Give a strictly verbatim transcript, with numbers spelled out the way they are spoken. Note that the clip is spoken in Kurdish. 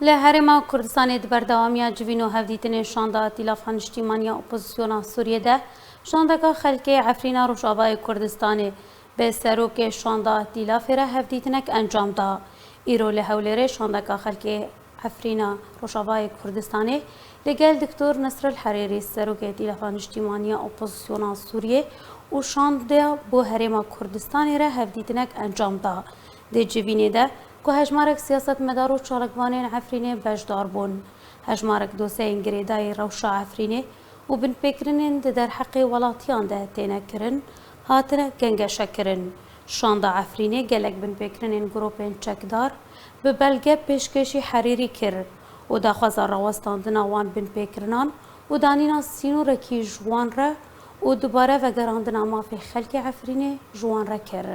Li Herêma Kurdistanê di berdewamiya civîn û hevdîtinên şanda Îtîlafa Niştîmaniya Opozisyona Sûriyê de, şandeka xelkê Efrîna Rojavayê Kurdistanê bi serokê şanda Îtîlafê re hevdîtinek encam da. Îro li Hewlêrê şandeka xelkê Efrîna Rojavayê Kurdistanê li gel Doktor Nesril Herêrî, serokê Îtîlafa Niştîmaniya Opozisyona Sûriyê û şandeya bo Herêma Kurdistanê re hevdîtinek encam da. Di civînê de ku hejmarek siyasetmedar û çalakvanên Efrînê beşdar bûn. Hejmarek doseyên girêdayî rewşa Efrînê û binpêkirinên di derheqê welatiyan de têne kirin, hatine gengeşekirin. Şanda Efrînê gelek binpêkirinên grûpên çekdar bi belge pêşkêşî Herêrî kir û daxwaza rawestandina wan binpêkirinan û danîna sînorekî ji wan re û dubare vegerandina mafê xelkê Efrînê ji wan re kir.